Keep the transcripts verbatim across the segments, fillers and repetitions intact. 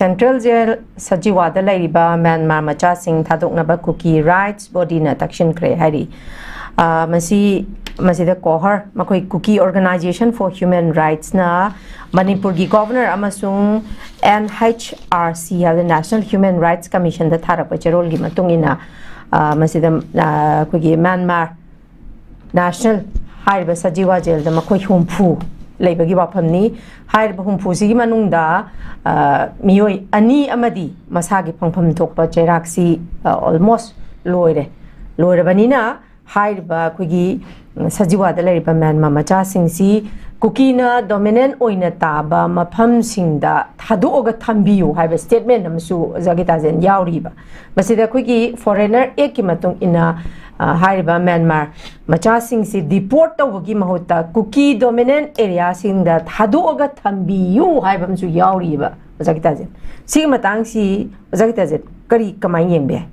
Central gel ꯁꯖꯤꯋꯥꯗ ꯂꯩꯔꯤꯕ Myanmar ꯃꯆꯥꯁꯤꯡ ꯊꯥꯗꯣꯛꯅꯕ ꯀꯨꯀꯤ rights ꯕꯣꯗꯤꯅ ꯇꯛꯁꯤꯟꯈ꯭ꯔꯦ ꯍꯥꯏꯔꯤ꯫ ꯑ, ꯃꯁꯤ, ꯃꯁꯤꯗ ꯀꯣꯍꯔ, ꯃꯈꯣꯏ ꯀꯨꯀꯤ Organisation for Human Rightsꯅ ꯃꯅꯤꯄꯨꯔꯒꯤ ꯒꯣꯚꯔꯅꯔ ꯑꯃꯁꯨꯡ N H R C ꯍꯥꯏꯕ National Human Rights Commissionꯗ ꯊꯥꯔꯛꯄ ꯆꯦꯔꯣꯜꯒꯤ ꯃꯇꯨꯡ ꯏꯟꯅ, ꯑ, ꯃꯁꯤꯗ, ꯑ, ꯑꯩꯈꯣꯏꯒꯤ ꯃ꯭ꯌꯥꯟꯃꯥꯔ ꯅꯦꯁꯅꯦꯜ ꯍꯥꯏꯔꯤꯕ ꯁꯖꯤꯋꯥ ꯖꯦꯜꯗ ꯃꯈꯣꯏ ꯍꯨꯝꯐꯨ ꯂꯩꯕꯒꯤ ꯋꯥꯐꯝꯅꯤ꯫ ꯍꯥꯏꯔꯤꯕ ꯍꯨꯝꯐꯨꯁꯤꯒꯤ ꯃꯅꯨꯡꯗ, ꯑ, ꯃꯤꯑꯣꯏ ꯑꯅꯤ ꯑꯃꯗꯤ ꯃꯁꯥꯒꯤ ꯐꯪꯐꯝ ꯊꯣꯛꯄ ꯆꯩꯔꯥꯛꯁꯤ, ꯑ, almost ꯂꯣꯏꯔꯦ꯫ ꯂꯣꯏꯔꯕꯅꯤꯅ ꯍꯥꯏꯔꯤꯕ ꯑꯩꯈꯣꯏꯒꯤ, ꯎꯝ, ꯁꯖꯤꯋꯥꯗ ꯂꯩꯔꯤꯕ ꯃ꯭ꯌꯥꯟꯃꯥꯔ ꯃꯆꯥꯁꯤꯡꯁꯤ ꯀꯨꯀꯤꯅ dominant ꯑꯣꯏꯅ ꯇꯥꯕ ꯃꯐꯝꯁꯤꯡꯗ ꯊꯥꯗꯣꯛꯑꯒ ꯊꯝꯕꯤꯌꯨ ꯍꯥꯏꯕ statement ꯑꯃꯁꯨ ꯑꯣꯖꯥ ꯒꯤꯇꯥꯖꯦꯟ ꯌꯥꯎꯔꯤꯕ꯫ ꯃꯁꯤꯗ ꯑꯩꯈꯣꯏꯒꯤ Foreigner Actꯀꯤ ꯃꯇꯨꯡ ꯏꯟꯅ, ꯑ, ꯍꯥꯏꯔꯤꯕ ꯃ꯭ꯌꯥꯟꯃꯥꯔ ꯃꯆꯥꯁꯤꯡꯁꯤ deport ꯇꯧꯕꯒꯤ ꯃꯍꯨꯠꯇ ꯀꯨꯀꯤ dominant areaꯁꯤꯡꯗ ꯊꯥꯗꯣꯛꯑꯒ ꯊꯝꯕꯤꯌꯨ ꯍꯥꯏꯕ ꯑꯃꯁꯨ ꯌꯥꯎꯔꯤꯕ, ꯑꯣꯖꯥ ꯒꯤꯇꯥꯖꯦꯟ꯫ ꯁꯤꯒꯤ ꯃꯇꯥꯡꯁꯤ ꯑꯣꯖꯥ ꯒꯤꯇꯥꯖꯦꯟ ꯀꯔꯤ, ꯀꯃꯥꯏꯅ ꯌꯦꯡꯕ ꯌꯥꯏ?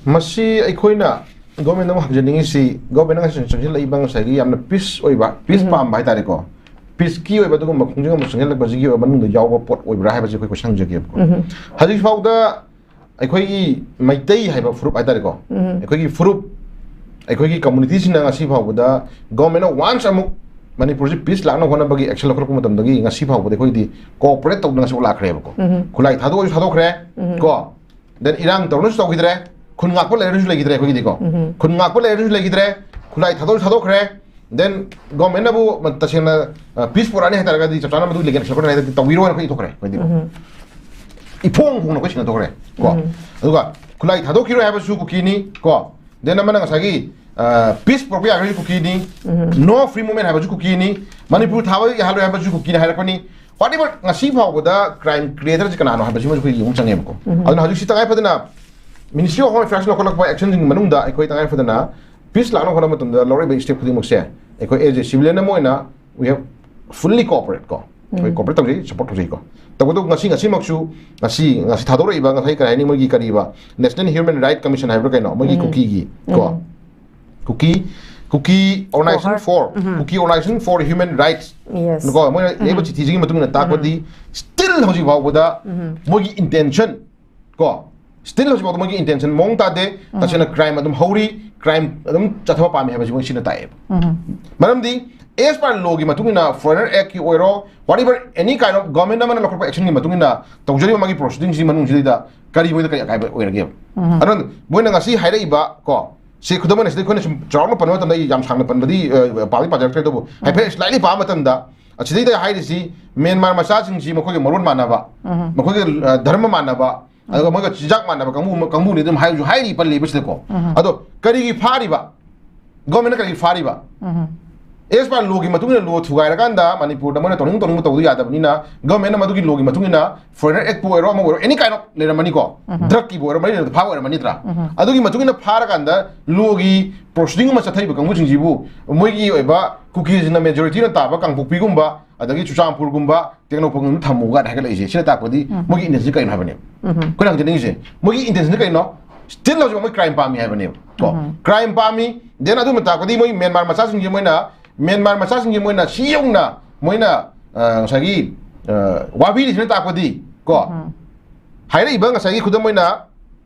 ꯃꯁꯤ ꯑꯩꯈꯣꯏꯅ ꯒꯣꯔꯃꯦꯟꯗ ꯑꯃꯨꯛ ꯍꯪꯖꯅꯤꯡꯉꯤꯁꯤ, ꯒꯣꯔꯃꯦꯟꯅ ꯉꯁꯤ ꯆꯪꯁꯤꯜꯂꯛꯏꯕ ꯉꯁꯥꯏꯒꯤ ꯌꯥꯝꯅ ꯄꯤꯁ ꯑꯣꯏꯕ, ꯄꯤꯁ ꯄꯥꯝꯕ ꯍꯥꯏꯇꯥꯔꯦꯀꯣ, ꯄꯤꯁꯀꯤ ꯑꯣꯏꯕ ꯑꯗꯨꯒꯨꯝꯕ ꯈꯣꯡꯖꯪ ꯑꯃ ꯆꯪꯁꯤꯜꯂꯛꯄꯁꯤꯒꯤ ꯑꯣꯏꯕ ꯃꯅꯨꯡꯗ ꯌꯥꯎꯕ ꯄꯣꯠ ꯑꯣꯏꯕ꯭ꯔꯥ ꯍꯥꯏꯕꯁꯤ ꯑꯩꯈꯣꯏ question ꯍꯪꯖꯒꯦꯕꯀꯣ꯫ ꯍꯧꯖꯤꯛ ꯐꯥꯎꯗ ꯑꯩꯈꯣꯏꯒꯤ ꯃꯩꯇꯩ ꯍꯥꯏꯕ ꯐꯨꯔꯨꯞ ꯍꯥꯏꯇꯥꯔꯦꯀꯣ, ꯑꯩꯈꯣꯏꯒꯤ ꯐꯨꯔꯨꯞ, ꯑꯩꯈꯣꯏꯒꯤ communityꯁꯤꯡꯅ ꯉꯁꯤ ꯐꯥꯎꯕꯗ ꯒꯣꯔꯃꯦꯟꯅ once ꯑꯃꯨꯛ ꯃꯅꯤꯄꯨꯔꯁꯤ ꯄꯤꯁ ꯂꯥꯛꯅꯕ ꯍꯣꯠꯅꯕꯒꯤ action ꯂꯧꯈꯠꯂꯛꯄ ꯃꯇꯝꯗꯒꯤ ꯉꯁꯤ ꯐꯥꯎꯕꯗ ꯑꯩꯈꯣꯏꯗꯤ cooperate ꯇꯧꯗꯅ ꯉꯁꯤ ꯂꯥꯛꯈ꯭ꯔꯦꯕꯀꯣ꯫ ꯈꯨꯠꯂꯥꯏ ꯊꯥꯗꯣꯛꯑꯁꯨ ꯊꯥꯗꯣꯛꯈ꯭ꯔꯦ ꯀꯣ, then ꯏꯔꯥꯡ ꯇꯧꯔꯁꯨ ꯇꯧꯈꯤꯗ꯭ꯔꯦ, ꯈꯨꯟ ꯉꯥꯛꯄ ꯂꯩꯔꯁꯨ ꯂꯩꯈꯤꯗ꯭ꯔꯦ ꯑꯩꯈꯣꯏꯒꯤꯗꯤꯀꯣ꯫ ꯈꯨꯟ ꯉꯥꯛꯄ ꯂꯩꯔꯁꯨ ꯂꯩꯈꯤꯗ꯭ꯔꯦ, ꯈꯨꯠꯂꯥꯏ ꯊꯥꯗꯣꯛꯑꯁꯨ ꯊꯥꯗꯣꯛꯈ꯭ꯔꯦ, then ꯒꯣꯔꯃꯦꯟꯅꯕꯨ ꯇꯁꯦꯡꯅ ꯄꯤꯁ ꯄꯨꯔꯛꯑꯅꯤ ꯍꯥꯏꯇꯥꯔꯒꯗꯤ ꯆꯞ ꯆꯥꯅ ꯃꯗꯨ ꯂꯤꯒꯦꯜ ꯑꯦꯛꯁꯟ ꯂꯧꯈꯠꯅꯤ ꯍꯥꯏꯗꯤ ꯇꯧꯕꯤꯔꯣꯏꯅ ꯑꯩꯈꯣꯏ ꯏꯊꯣꯛꯈ꯭ꯔꯦ ꯑꯩꯈꯣꯏꯗꯤ꯫ ꯏꯐꯣꯡ ꯐꯣꯡꯅ ꯑꯩꯈꯣꯏ ꯁꯤꯡꯅ ꯊꯣꯛꯈ꯭ꯔꯦ ꯀꯣ꯫ ꯑꯗꯨꯒ ꯈꯨꯠꯂꯥꯏ ꯊꯥꯗꯣꯛꯈꯤꯔꯣꯏ ꯍꯥꯏꯕꯁꯨ ꯀꯨꯀꯤꯅꯤ ꯀꯣ, then ꯑꯃꯅ ꯉꯁꯥꯏꯒꯤ ꯄꯤꯁ ꯄꯨꯔꯛꯄ ꯌꯥꯔꯒꯗꯤ ꯀꯨꯀꯤꯅꯤ, no free movement ꯍꯥꯏꯕꯁꯨ ꯀꯨꯀꯤꯅꯤ, ꯃꯅꯤꯄꯨꯔ ꯊꯥꯕ ꯌꯥꯍꯜꯂꯣꯏ ꯍꯥꯏꯕꯁꯨ ꯀꯨꯀꯤꯅꯤ ꯍꯥꯏꯔꯛꯄꯅꯤ꯫ Whatever, ꯉꯁꯤ ꯐꯥꯎꯕꯗ crime creatorꯁꯦ ꯀꯅꯥꯅꯣ ꯍꯥꯏꯕꯁꯤꯃꯁꯨ ꯑꯩꯈꯣꯏ ꯌꯦꯡꯕ ꯆꯪꯉꯦꯕꯀꯣ꯫ ꯑꯗꯨꯅ ꯍꯧꯖꯤꯛꯁꯤ ꯇꯉꯥꯏ ꯐꯗꯅ Ministry of Home Affairs ꯂꯧꯈꯠꯂꯛꯄ actionꯁꯤꯡꯒꯤ ꯃꯅꯨꯡꯗ ꯑꯩꯈꯣꯏ ꯇꯉꯥꯏ ꯐꯗꯅ ꯄꯤꯁ ꯂꯥꯛꯅꯕ ꯍꯣꯠꯅꯕ ꯃꯇꯝꯗ ꯂꯧꯔꯛꯏꯕ step ꯈꯨꯗꯤꯡꯃꯛꯁꯦ ꯑꯩꯈꯣꯏ as a civilian ꯑꯃ ꯑꯣꯏꯅ we have fully cooperate ꯀꯣ, ꯑꯩꯈꯣꯏ cooperate ꯇꯧꯖꯩ, support ꯇꯧꯖꯩꯀꯣ꯫ ꯇꯧꯕꯇꯕꯨ ꯉꯁꯤ, ꯉꯁꯤꯃꯛꯁꯨ, ꯉꯁꯤ, ꯉꯁꯤ ꯊꯥꯗꯣꯔꯛꯏꯕ ꯉꯁꯥꯏ ꯀꯔꯤ ꯍꯥꯏꯅꯤ, ꯃꯣꯏꯒꯤ ꯀꯔꯤꯕ National Human Right Commission ꯍꯥꯏꯕ꯭ꯔꯥ ꯀꯩꯅꯣ, ꯃꯣꯏꯒꯤ ꯀꯨꯀꯤꯒꯤ ꯀꯣ, ꯀꯨꯀꯤ Kuki Organization for, Kuki Organization for Human Rights, ꯀꯣ, ꯃꯣꯏꯅ ꯏꯔꯛꯏꯕ ꯆꯤꯊꯤꯁꯤꯒꯤ ꯃꯇꯨꯡ ꯏꯟꯅ ꯇꯥꯛꯄꯗꯤ, still ꯍꯧꯖꯤꯛ ꯐꯥꯎꯕꯗ ꯃꯣꯏꯒꯤ intention, ꯀꯣ, still ꯍꯧꯖꯤꯛ ꯐꯥꯎꯕꯗ ꯃꯣꯏꯒꯤ intention ꯃꯑꯣꯡ ꯇꯥꯗꯦ꯫ ꯇꯁꯦꯡꯅ crime ꯑꯗꯨꯝ ꯍꯧꯔꯤ, crime ꯑꯗꯨꯝ ꯆꯠꯊꯕ ꯄꯥꯝꯃꯤ ꯍꯥꯏꯕꯁꯤ ꯃꯣꯏ ꯁꯤꯅ ꯇꯥꯛꯑꯦꯕ꯫ ꯃꯔꯝꯗꯤ as per lawꯒꯤ ꯃꯇꯨꯡ ꯏꯟꯅ, Foreigner Actꯀꯤ ꯑꯣꯏꯔꯣ, whatever, any kind of government ꯑꯃꯅ ꯂꯧꯈꯠꯄ actionꯒꯤ ꯃꯇꯨꯡ ꯏꯟꯅ ꯇꯧꯖꯔꯤꯕ ꯃꯥꯒꯤ proceedingꯁꯤ ꯃꯅꯨꯡꯁꯤꯗꯩꯗ ꯀꯔꯤ ꯃꯣꯏꯗ ꯀꯔꯤ ꯑꯀꯥꯏꯕ ꯑꯣꯏꯔꯒꯦꯕ? ꯑꯗꯨꯅ ꯃꯣꯏꯅ ꯉꯁꯤ ꯍꯥꯏꯔꯛꯏꯕ, ꯀꯣ, ꯁꯤ ꯈꯨꯗꯝ ꯑꯣꯏꯅ ꯁꯤꯗ ꯑꯩꯈꯣꯏꯅ ꯁꯨꯝ ꯆꯥꯎꯔꯥꯛꯅ ꯄꯟꯕ ꯃꯇꯝꯗ, ꯑꯩ ꯌꯥꯝ ꯁꯥꯡꯅ ꯄꯟꯕꯗꯤ, ꯑ, ꯄꯥꯗꯤ ꯄꯥꯖꯔꯛꯇ꯭ꯔꯦ, ꯑꯗꯨꯕꯨ ꯍꯥꯏꯐꯦꯠ slightly ꯄꯥꯕ ꯃꯇꯝꯗ, ꯑꯁꯤꯗꯩꯗ ꯍꯥꯏꯔꯤꯁꯤ ꯃ꯭ꯌꯥꯟꯃꯥꯔ ꯃꯆꯥꯁꯤꯡꯁꯤ ꯃꯈꯣꯏꯒꯤ ꯃꯔꯣꯟ ꯃꯥꯟꯅꯕ, ꯃꯈꯣꯏꯒꯤ, ꯑ, ꯙꯔꯃ ꯃꯥꯟꯅꯕ, ꯑꯗꯨꯒ ꯃꯣꯏꯒ ꯆꯤꯟꯖꯥꯛ ꯃꯥꯟꯅꯕ ꯀꯥꯡꯕꯨ, ꯀꯥꯡꯕꯨꯅꯤ ꯑꯗꯨꯝ ꯍꯥꯏꯁꯨ ꯍꯥꯏꯔꯤ, ꯄꯜꯂꯤꯕꯁꯤꯗꯀꯣ꯫ ꯑꯗꯣ ꯀꯔꯤꯒꯤ ꯐꯥꯔꯤꯕ? Governmentꯅ ꯀꯔꯤꯒꯤ ꯐꯥꯔꯤꯕ? As per lawꯒꯤ ꯃꯇꯨꯡ ꯏꯟꯅ law ꯊꯨꯒꯥꯏꯔꯀꯥꯟꯗ ꯃꯅꯤꯄꯨꯔꯗ ꯃꯣꯏꯅ ꯇꯧꯅꯤꯡ ꯇꯧꯅꯤꯡꯕ ꯇꯧꯗ ꯌꯥꯗꯕꯅꯤꯅ, governmentꯅ ꯃꯗꯨꯒꯤ lawꯒꯤ ꯃꯇꯨꯡ ꯏꯟꯅ Foreigner Actꯄꯨ ꯑꯣꯏꯔꯣ, ꯑꯃ ꯑꯣꯏꯔꯣ, any kind of ꯂꯩꯔꯝꯃꯅꯤꯀꯣ꯫ Drugꯀꯤꯕꯨ ꯑꯣꯏꯔꯣ, ꯃꯔꯤ ꯂꯩꯅꯕꯗ ꯐꯥꯕ ꯑꯣꯏꯔꯝꯃꯅꯤꯗ꯭ꯔꯥ? ꯑꯗꯨꯒꯤ ꯃꯇꯨꯡ ꯏꯟꯅ ꯐꯥꯔꯀꯥꯟꯗ lawꯒꯤ proceeding ꯑꯃ ꯆꯠꯊꯔꯤꯕ ꯀꯥꯡꯕꯨꯁꯤꯡꯁꯤꯕꯨ ꯃꯣꯏꯒꯤ ꯑꯣꯏꯕ ꯀꯨꯀꯤꯁꯤꯡꯅ majorityꯅ ꯇꯥꯕ ꯀꯥꯡꯄꯣꯛꯄꯤꯒꯨꯝꯕ, ꯑꯗꯒꯤ ꯆꯨꯔꯆꯥꯟꯄꯨꯔꯒꯨꯝꯕ, ꯇꯦꯡꯅꯧꯄꯜꯒꯨꯝꯕ ꯊꯝꯃꯨ ꯀꯥꯏꯅ ꯍꯥꯏꯒꯠꯂꯛꯏꯁꯦ, ꯁꯤꯅ ꯇꯥꯛꯄꯗꯤ ꯃꯣꯏꯒꯤ intentionꯁꯤ ꯀꯩꯅꯣ ꯍꯥꯏꯕꯅꯦꯕ꯫ ꯑꯩꯈꯣꯏꯅ ꯍꯪꯖꯅꯤꯡꯉꯤꯁꯦ, ꯃꯣꯏꯒꯤ intentionꯁꯤ ꯀꯩꯅꯣ? Still ꯍꯧꯖꯤꯛ ꯃꯣꯏ crime ꯄꯥꯝꯃꯤ ꯍꯥꯏꯕꯅꯦꯕ, ꯀꯣ꯫ Crime ꯄꯥꯝꯃꯤ, then ꯑꯗꯨꯝꯕ ꯇꯥꯛꯄꯗꯤ ꯃꯣꯏ ꯃ꯭ꯌꯥꯟꯃꯥꯔ ꯃꯆꯥꯁꯤꯡꯁꯦ ꯃꯣꯏꯅ, ꯃ꯭ꯌꯥꯟꯃꯥꯔ ꯃꯆꯥꯁꯤꯡꯁꯦ ꯃꯣꯏꯅ ꯁꯤ ꯌꯧꯅ ꯃꯣꯏꯅ, ꯑ, ꯉꯁꯥꯏꯒꯤ, ꯑ, ꯋꯥꯕꯤꯔꯤꯁꯤꯅ ꯇꯥꯛꯄꯗꯤ, ꯀꯣ, ꯍꯥꯏꯔꯛꯏꯕ ꯉꯁꯥꯏꯒꯤ ꯈꯨꯗꯝ ꯑꯣꯏꯅ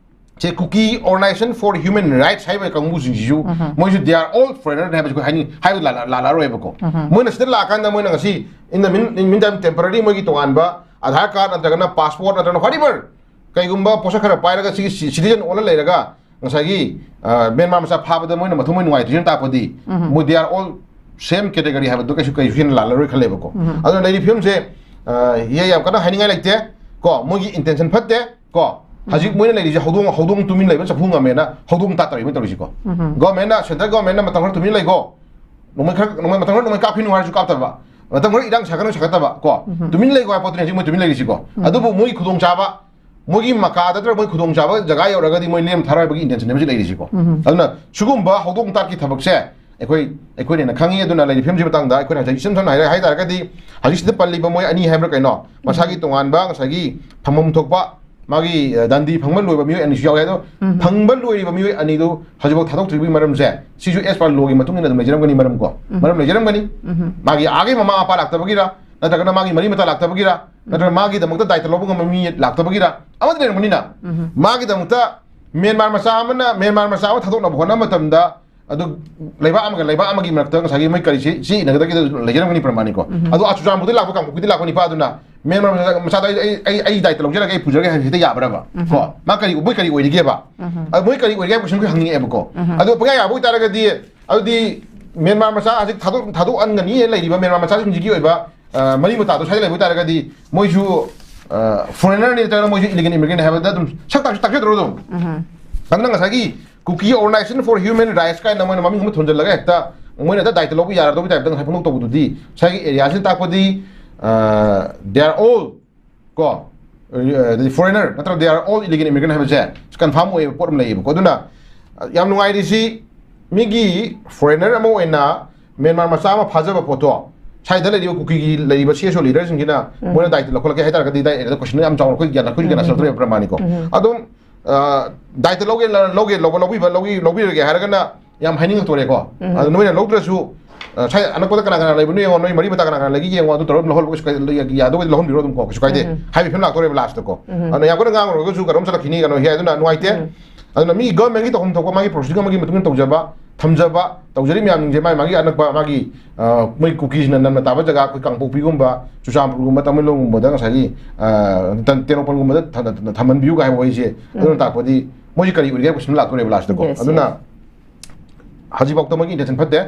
ꯁꯦ Kuki Organization for Human Rights ꯍꯥꯏꯕ ꯀꯥꯡꯕꯨꯁꯤꯡꯁꯤꯁꯨ ꯃꯣꯏꯁꯨ they are all foreigner ꯍꯥꯏꯕꯁꯤ ꯑꯩꯈꯣꯏ ꯍꯥꯏꯅꯤꯡ-, ꯍꯥꯏꯕ ꯂꯥꯜꯂ-, ꯂꯥꯜꯂꯔꯣꯏꯕꯀꯣ꯫ ꯃꯣꯏꯅ ꯁꯤꯗ ꯂꯥꯛꯑꯀꯥꯟꯗ ꯃꯣꯏꯅ ꯉꯁꯤ in the mean, in meantime temporary ꯃꯣꯏꯒꯤ ꯇꯣꯉꯥꯟꯕ Aadhaar card ꯅꯠꯇ꯭ꯔꯒꯅ passport ꯅꯠꯇ꯭ꯔꯒꯅ whatever ꯀꯩꯒꯨꯝꯕ ꯄꯣꯠꯁꯛ ꯈꯔ ꯄꯥꯏꯔꯒ ꯁꯤꯒꯤ ꯁꯤ-, citizen ꯑꯣꯜꯂ ꯂꯩꯔꯒ ꯉꯁꯥꯏꯒꯤ, ꯑ, ꯃ꯭ꯌꯥꯟꯃꯥꯔ ꯃꯆꯥ ꯐꯥꯕꯗ ꯃꯣꯏꯅ ꯃꯊꯃꯣꯏ ꯅꯨꯡꯉꯥꯏꯇ꯭ꯔꯤꯁꯤꯅ ꯇꯥꯛꯄꯗꯤ ꯃꯣꯏ they are all same category ꯍꯥꯏꯕꯗꯨ ꯀꯩꯁꯨ, ꯀꯩꯁꯨ ꯍꯦꯟꯅ ꯂꯥꯜꯂꯔꯣꯏ ꯈꯜꯂꯦꯕꯀꯣ꯫ ꯑꯗꯨꯅ ꯂꯩꯔꯤꯕ ꯐꯤꯕꯝꯁꯦ, ꯑ, ꯌꯥꯝ ꯀꯟꯅ ꯍꯥꯏꯅꯤꯡꯉꯥꯏ ꯂꯩꯇꯦ ꯀꯣ, ꯃꯣꯏꯒꯤ intention ꯐꯠꯇꯦ꯫ ꯀꯣ, ꯍꯧꯖꯤꯛ ꯃꯣꯏꯅ ꯂꯩꯔꯤꯁꯦ ꯍꯧꯗꯣꯡ, ꯍꯧꯗꯣꯡ ꯇꯨꯃꯤꯟ ꯂꯩꯕ ꯆꯐꯨ ꯉꯝꯃꯦꯅ ꯍꯧꯗꯣꯡ ꯇꯥ ꯇꯧꯔꯤꯕ ꯇꯧꯔꯤꯁꯤꯀꯣ꯫ Governmentꯅ, central governmentꯅ ꯃꯇꯝ ꯈꯔ ꯇꯨꯃꯤꯟ ꯂꯩꯀꯣ, ꯅꯣꯡꯃꯩ ꯈꯔ, ꯅꯣꯡꯃꯩ, ꯃꯇꯝ ꯈꯔ ꯅꯣꯡꯃꯩ ꯀꯥꯞꯈꯤꯅꯨ ꯍꯥꯏꯔꯁꯨ ꯀꯥꯞꯇꯕ, ꯃꯇꯝ ꯈꯔ ꯏꯔꯥꯡ ꯁꯥꯒꯠꯅꯨ ꯁꯥꯒꯠꯇꯕ ꯀꯣ, ꯇꯨꯃꯤꯟ ꯂꯩꯀꯣ ꯍꯥꯏꯕ ꯄꯣꯠꯇꯨꯅꯤ ꯍꯧꯖꯤꯛ ꯃꯣꯏ ꯇꯨꯃꯤꯟ ꯂꯩꯔꯤꯁꯤꯀꯣ꯫ ꯑꯗꯨꯕꯨ ꯃꯣꯏꯒꯤ ꯈꯨꯗꯣꯡꯆꯥꯕ, ꯃꯣꯏꯒꯤ ꯃꯀꯥꯗ ꯅꯠꯇ꯭ꯔꯒ ꯃꯣꯏ ꯈꯨꯗꯣꯡꯆꯥꯕ ꯖꯒꯥ ꯌꯧꯔꯒꯗꯤ ꯃꯣꯏ ꯂꯦꯝ ꯊꯥꯔꯣꯏ ꯍꯥꯏꯕꯒꯤ intentionꯅꯦ ꯍꯧꯖꯤꯛ ꯂꯩꯔꯤꯁꯤꯀꯣ꯫ ꯑꯗꯨꯅ ꯁꯤꯒꯨꯝꯕ ꯍꯧꯗꯣꯡ ꯇꯥꯠꯀꯤ ꯊꯕꯛꯁꯦ ꯑꯩꯈꯣꯏ, ꯑꯩꯈꯣꯏꯅ ꯍꯦꯟꯅ ꯈꯪꯉꯤ꯫ ꯑꯗꯨꯅ ꯂꯩꯔꯤꯕ ꯐꯤꯕꯝꯁꯤ ꯃꯇꯥꯡꯗ ꯑꯩꯈꯣꯏꯅ ꯍꯧꯖꯤꯛ ꯏꯁꯝ ꯁꯝꯅ ꯍꯥꯏꯔ-, ꯍꯥꯏ ꯇꯥꯔꯒꯗꯤ ꯍꯧꯖꯤꯛꯁꯤꯗ ꯄꯜꯂꯤꯕ ꯃꯣꯏ ꯑꯅꯤ ꯍꯥꯏꯕ꯭ꯔꯥ ꯀꯩꯅꯣ, ꯃꯁꯥꯒꯤ ꯇꯣꯉꯥꯟꯕ ꯉꯁꯥꯏꯒꯤ ꯐꯪꯐꯝ ꯊꯣꯛꯄ ꯃꯥꯒꯤ ꯗꯟꯗꯤ ꯐꯪꯕ ꯂꯣꯏꯕ ꯃꯤꯑꯣꯏ ꯑꯅꯤꯁꯨ ꯌꯥꯎꯋꯦ꯫ ꯑꯗꯣ ꯐꯪꯕ ꯂꯣꯏꯔꯤꯕ ꯃꯤꯑꯣꯏ ꯑꯅꯤꯗꯨ ꯍꯧꯖꯤꯛꯐꯥꯎ ꯊꯥꯗꯣꯛꯇ꯭ꯔꯤꯕꯒꯤ ꯃꯔꯝꯁꯦ, ꯁꯤꯁꯨ as per law ꯒꯤ ꯃꯇꯨꯡ ꯏꯟꯅ ꯑꯗꯨꯝ ꯂꯩꯖꯔꯝꯒꯅꯤ꯫ ꯃꯔꯝ ꯀꯣ, ꯃꯔꯝ ꯂꯩꯖꯔꯝꯒꯅꯤ꯫ ꯃꯥꯒꯤ ꯑꯥꯒꯤ ꯃꯃꯥ ꯃꯄꯥ ꯂꯥꯛꯇꯕꯒꯤꯔ, ꯅꯠꯇ꯭ꯔꯒꯅ ꯃꯥꯒꯤ ꯃꯔꯤ ꯃꯇꯥ ꯂꯥꯛꯇꯕꯒꯤꯔ, ꯅꯠꯇ꯭ꯔꯒ ꯃꯥꯒꯤꯗꯃꯛꯇ ꯗꯥꯏꯇ ꯂꯧꯕ ꯉꯝꯕ ꯃꯤ ꯂꯥꯛꯇꯕꯒꯤꯔ, ꯑꯃꯗꯤ ꯂꯩꯔꯝꯒꯅꯤꯅ꯫ ꯃꯥꯒꯤꯗꯃꯛꯇ ꯃ꯭ꯌꯥꯟꯃꯥꯔ ꯃꯆꯥ ꯑꯃꯅ ꯃ꯭ꯌꯥꯟꯃꯥꯔ ꯃꯆꯥ ꯑꯃ ꯊꯥꯗꯣꯛꯅꯕ ꯍꯣꯠꯅꯕ ꯃꯇꯝꯗ, ꯑꯗꯨ ꯂꯩꯕꯥꯛ ꯑꯃꯒ ꯂꯩꯕꯥꯛ ꯑꯃꯒꯤ ꯃꯔꯛꯇ ꯉꯁꯥꯏꯒꯤ ꯃꯣꯏ ꯀꯔꯤꯁꯤ ꯁꯤ ꯏꯟꯅꯒꯗꯒꯦꯗ ꯂꯩꯖꯔꯝꯒꯅꯤ ꯄ꯭ꯔꯃꯥꯅꯤꯀꯣ꯫ ꯑꯗꯣ ꯑ ꯆꯨꯔꯆꯥꯟꯄꯨꯔꯗꯒꯤ ꯂꯥꯛꯄ, ꯀꯥꯡꯄꯣꯛꯄꯤꯗꯒꯤ ꯂꯥꯛꯄ ꯅꯤꯄꯥ ꯑꯗꯨꯅ ꯃ꯭ꯌꯥꯟꯃꯥꯔ ꯃꯆꯥ, ꯃꯆꯥꯗ ꯑꯩ, ꯑꯩ, ꯑꯩ, ꯑꯩ ꯗꯥꯏꯇ ꯂꯧꯖꯔꯒꯦ, ꯑꯩ ꯄꯨꯖꯔꯒꯦ ꯍꯥꯏꯕꯁꯤ ꯍꯦꯛꯇ ꯌꯥꯕ꯭ꯔꯕ? ꯀꯣ, ꯃꯥ ꯀꯔꯤ, ꯃꯣꯏ ꯀꯔꯤ ꯑꯣꯏꯔꯤꯒꯦꯕ? ꯑꯗꯣ ꯃꯣꯏ ꯀꯔꯤ ꯑꯣꯏꯔꯤꯒꯦ ꯍꯥꯏꯕ ꯀꯣꯏꯁꯟ ꯑꯩꯈꯣꯏ ꯍꯪꯅꯤꯡꯉꯛꯑꯦꯕꯀꯣ꯫ ꯑꯗꯣ ꯄꯪꯌꯥ ꯌꯥꯕ ꯑꯣꯏꯇꯥꯔꯒꯗꯤ, ꯑꯗꯨꯗꯤ ꯃ꯭ꯌꯥꯟꯃꯥꯔ ꯃꯆꯥ ꯍꯧꯖꯤꯛ ꯊꯥꯗꯣꯛ-, ꯊꯥꯗꯣꯛꯍꯟꯒꯅꯤ ꯂꯩꯔꯤꯕ ꯃ꯭ꯌꯥꯟꯃꯥꯔ ꯃꯆꯥꯁꯤꯡꯁꯤꯒꯤ ꯑꯣꯏꯕ, ꯑ, ꯃꯔꯤ ꯃꯇꯥꯗꯣ ꯁ꯭ꯋꯥꯏꯗ ꯂꯩꯕ ꯑꯣꯏꯇꯥꯔꯒꯗꯤ ꯃꯣꯏꯁꯨ, ꯑ, ꯐꯣꯔꯦꯅꯔꯅꯤ ꯅꯠꯇ꯭ꯔꯒꯅ ꯃꯣꯏꯁꯨ ꯏꯂꯤꯒꯦꯜ ꯏꯃꯤꯒ꯭ꯔꯦꯟ ꯍꯥꯏꯕꯗ ꯑꯗꯨꯝ ꯁꯛ ꯇꯥꯛ-, ꯇꯥꯛꯆꯗ꯭ꯔꯣ ꯑꯗꯨꯝ? ꯑꯗꯨꯅ ꯉꯁꯥꯏꯒꯤ Kuki Organization for Human Rights ꯀꯥꯏꯅ ꯃꯣꯏꯅ ꯃꯃꯤꯡ ꯑꯃ ꯊꯣꯟꯖꯜꯂꯒ ꯍꯦꯛꯇ ꯃꯣꯏꯅ ꯍꯦꯛꯇ ꯗꯥꯏꯇ ꯂꯧꯕ ꯌꯥꯔꯗꯧꯕ ꯇꯥꯏꯞꯇ ꯉꯁꯥꯏ ꯐꯣꯡꯗꯣꯛ ꯇꯧꯕꯗꯨꯗꯤ ꯉꯁꯥꯏꯒꯤ ꯑꯦꯔꯤꯌꯥꯁꯤꯅ ꯇꯥꯛꯄꯗꯤ, ꯑ, they are all ꯀꯣ, ꯑꯗꯩ ꯐꯣꯔꯦꯅꯔ ꯅꯠꯇ꯭ꯔꯒ they are all illegal immigrant ꯍꯥꯏꯕꯁꯦ ꯀꯟꯐꯥꯔꯝ ꯑꯣꯏꯕ ꯄꯣꯠ ꯑꯃ ꯂꯩꯌꯦꯕꯀꯣ꯫ ꯑꯗꯨꯅ, ꯑ, ꯌꯥꯝ ꯅꯨꯡꯉꯥꯏꯔꯤꯁꯤ, ꯃꯤꯒꯤ ꯐꯣꯔꯦꯅꯔ ꯑꯃ ꯑꯣꯏꯅ ꯃ꯭ꯌꯥꯟꯃꯥꯔ ꯃꯆꯥ ꯑꯃ ꯐꯥꯖꯕ ꯄꯣꯠꯇꯣ, ꯁ꯭ꯋꯥꯏꯗ ꯂꯩꯔꯤꯕ ꯀꯨꯀꯤꯒꯤ ꯂꯩꯔꯤꯕ ꯁꯤ ꯑꯦꯁ ꯑꯣ ꯂꯤꯗꯔꯁꯤꯡꯁꯤꯅ ꯃꯣꯏꯅ ꯗꯥꯏꯇ ꯂꯧꯈꯠꯂꯛꯀꯦ ꯍꯥꯏ ꯇꯥꯔꯒꯗꯤ, ꯗꯥꯏꯔꯦꯛ ꯀꯣꯏꯁꯟ ꯌꯥꯝ ꯆꯥꯎꯅ ꯑꯩꯈꯣꯏ ꯒ꯭ꯌꯥꯟ, ꯑꯩꯈꯣꯏꯁꯨ ꯒ꯭ꯌꯥꯟ ꯇꯥꯁꯜꯂꯛꯇ꯭ꯔꯦꯕ ꯄ꯭ꯔꯃꯥꯅꯤꯀꯣ꯫ ꯑꯗꯨꯝ, ꯑ, ꯗꯥꯏꯇ ꯂꯧꯒꯦ, ꯂꯧꯒꯦ, ꯂꯧꯕ, ꯂꯧꯕꯤꯕ, ꯂꯧꯕꯤ-, ꯂꯧꯕꯤꯔꯒꯦ ꯍꯥꯏꯔꯒꯅ ꯌꯥꯝ ꯍꯥꯏꯅꯤꯡꯉꯛꯇꯣꯔꯦꯀꯣ꯫ ꯑꯗꯣ ꯅꯣꯏꯅ ꯂꯧꯗ꯭ꯔꯁꯨ, ꯑ, ꯁ꯭ꯋꯥꯏ ꯑꯅꯛꯄꯗ ꯀꯅꯥ ꯀꯅꯥ ꯂꯩꯕꯅꯣ ꯌꯦꯡꯉꯣ, ꯅꯣꯏ ꯃꯔꯤ ꯃꯇꯥ ꯀꯅꯥ ꯀꯅꯥ ꯂꯩꯒꯦ ꯌꯦꯡꯉꯣ, ꯑꯗꯨ ꯇꯧꯔꯒ ꯂꯧꯍꯜꯂꯣ, ꯀꯩꯁꯨ ꯀꯥꯏꯗꯦ, ꯌꯥꯗꯧꯕꯗꯤ ꯂꯧꯍꯟꯕꯤꯔꯣ ꯑꯗꯨꯝ ꯀꯣ, ꯀꯩꯁꯨ ꯀꯥꯏꯗꯦ ꯍꯥꯏꯕꯒꯤ ꯐꯤꯕꯝ ꯂꯥꯛꯇꯣꯔꯦꯕ ꯂꯥꯁꯇꯀꯣ꯫ ꯑꯗꯨꯅ ꯌꯥꯝ ꯀꯟꯅ ꯉꯥꯡꯉꯨꯔꯒꯁꯨ ꯀꯩꯅꯣꯝ ꯆꯠꯂꯛꯈꯤꯅꯤ, ꯀꯩꯅꯣ ꯍꯦ, ꯑꯗꯨꯅ ꯅꯨꯡꯉꯥꯏꯇꯦ꯫ ꯑꯗꯨꯅ ꯃꯤ ꯒꯚꯔꯟꯃꯦꯟꯒꯤ ꯇꯧꯐꯝ ꯊꯣꯛꯄ ꯃꯥꯒꯤ ꯄ꯭ꯔꯣꯁꯤꯗꯤꯡ ꯑꯃꯒꯤ ꯃꯇꯨꯡ ꯏꯟꯅ ꯇꯧꯖꯕ, ꯊꯝꯖꯕ, ꯇꯧꯖꯔꯤ ꯃꯌꯥꯝꯁꯤꯡꯁꯦ ꯃꯥꯒꯤ, ꯃꯥꯒꯤ ꯑꯅꯛꯄ ꯃꯥꯒꯤ, ꯑ, ꯃꯣꯏ ꯀꯨꯀꯤꯁꯤꯅ ꯅꯝꯅ ꯇꯥꯕ ꯖꯒꯥ, ꯑꯩꯈꯣꯏ ꯀꯥꯡꯄꯣꯛꯄꯤꯒꯨꯝꯕ, ꯆꯨꯔꯆꯥꯟꯄꯨꯔꯒꯨꯝꯕ, ꯇꯃꯦꯡꯂꯣꯡꯒꯨꯝꯕꯗ ꯉꯁꯥꯏꯒꯤ, ꯑ, ꯇꯦꯡꯅꯧꯄꯜꯒꯨꯝꯕꯗ ꯊ-, ꯊ-, ꯊꯝꯍꯟꯕꯤꯌꯨ ꯀꯥꯏ ꯍꯥꯏꯕ ꯋꯥꯍꯩꯁꯦ, ꯑꯗꯨꯅ ꯇꯥꯛꯄꯗꯤ ꯃꯣꯏꯁꯦ ꯀꯔꯤ ꯑꯣꯏꯔꯤꯒꯦ ꯍꯥꯏꯕ ꯀꯣꯏꯁꯟ ꯂꯥꯛꯇꯣꯔꯦꯕ ꯂꯥꯁꯇꯀꯣ꯫ Yes, ꯑꯗꯨꯅ yes. ꯍꯧꯖꯤꯛꯐꯥꯎꯗ ꯃꯣꯏꯒꯤ ꯏꯟꯇꯦꯟꯁꯟ ꯐꯠꯇꯦ꯫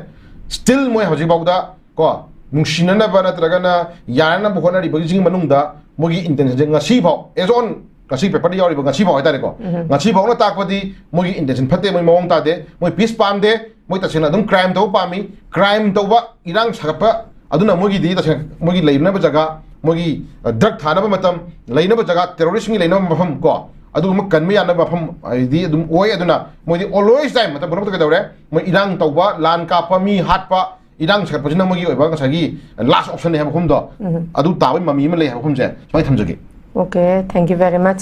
ꯁ꯭ꯇꯤꯜ ꯃꯣꯏ ꯍꯧꯖꯤꯛꯐꯥꯎꯗ ꯀꯣ, ꯅꯨꯡꯁꯤꯅꯅꯕ ꯅꯠꯇ꯭ꯔꯒꯅ ꯌꯥꯅꯅꯕ ꯍꯣꯠꯅꯔꯤꯕꯁꯤꯒꯤ ꯃꯅꯨꯡꯗ ꯃꯣꯏꯒꯤ ꯏꯟꯇꯦꯟꯁꯟꯁꯦ ꯉꯁꯤꯐꯥꯎ, as on ꯉꯁꯤ ꯄꯦꯄꯔꯗ ꯌꯥꯎꯔꯤꯕ ꯉꯁꯤꯐꯥꯎ ꯍꯥꯏꯇꯥꯔꯦꯀꯣ, ꯉꯁꯤꯐꯥꯎꯅ ꯇꯥꯛꯄꯗꯤ ꯃꯣꯏꯒꯤ ꯏꯟꯇꯦꯟꯁꯟ ꯐꯠꯇꯦ, ꯃꯣꯏ ꯃꯑꯣꯡ ꯇꯥꯗꯦ, ꯃꯣꯏ ꯄꯤꯁ ꯄꯥꯝꯗꯦ, ꯃꯣꯏ ꯇꯁꯦꯡꯅ ꯑꯗꯨꯝ ꯀ꯭ꯔꯥꯏꯝ ꯇꯧꯕ ꯄꯥꯝꯃꯤ, ꯀ꯭ꯔꯥꯏꯝ ꯇꯧꯕ, ꯏꯔꯥꯡ ꯁꯥꯒꯠꯄ, ꯑꯗꯨꯅ ꯃꯣꯏꯒꯤꯗꯤ ꯇꯁꯦꯡꯅ ꯃꯣꯏꯒꯤ ꯂꯩꯅꯕ ꯖꯒꯥ, ꯃꯣꯏꯒꯤ, ꯑ, ꯗ꯭ꯔꯒ ꯊꯥꯅꯕ ꯃꯇꯝ, ꯂꯩꯅꯕ ꯖꯒꯥ, ꯇꯦꯔꯣꯔꯤꯁ꯭ꯠꯁꯤꯡꯒꯤ ꯂꯩꯅꯕ ꯃꯐꯝ ꯀꯣ, ꯑꯗꯨꯒꯨꯝꯕ ꯀꯟꯕ ꯌꯥꯅꯕ ꯃꯐꯝ ꯍꯥꯏꯗꯤ ꯑꯗꯨꯝ ꯑꯣꯏ꯫ ꯑꯗꯨꯅ ꯃꯣꯏꯗꯤ always time, ꯃꯇꯝ ꯄꯨꯝꯅꯃꯛꯇ ꯀꯩꯗꯧꯔꯦ, ꯃꯣꯏ ꯏꯔꯥꯡ ꯇꯧꯕ, ꯂꯥꯟ ꯀꯥꯞꯄ, ꯃꯤ ꯍꯥꯠꯄ, ꯏꯔꯥꯡ ꯁꯥꯒꯠꯄꯁꯤꯅ ꯃꯣꯏꯒꯤ ꯑꯣꯏꯕ ꯉꯁꯥꯏꯒꯤ last option ꯅꯦ ꯍꯥꯏꯕ ꯃꯐꯝꯗꯣ, ꯑꯗꯨ ꯇꯥꯕꯒꯤ ꯃꯃꯤ ꯑꯃ ꯂꯩ ꯍꯥꯏꯕ ꯃꯐꯝꯁꯦ ꯁꯨꯃꯥꯏꯅ ꯊꯝꯖꯒꯦ꯫ Okay, thank you very much.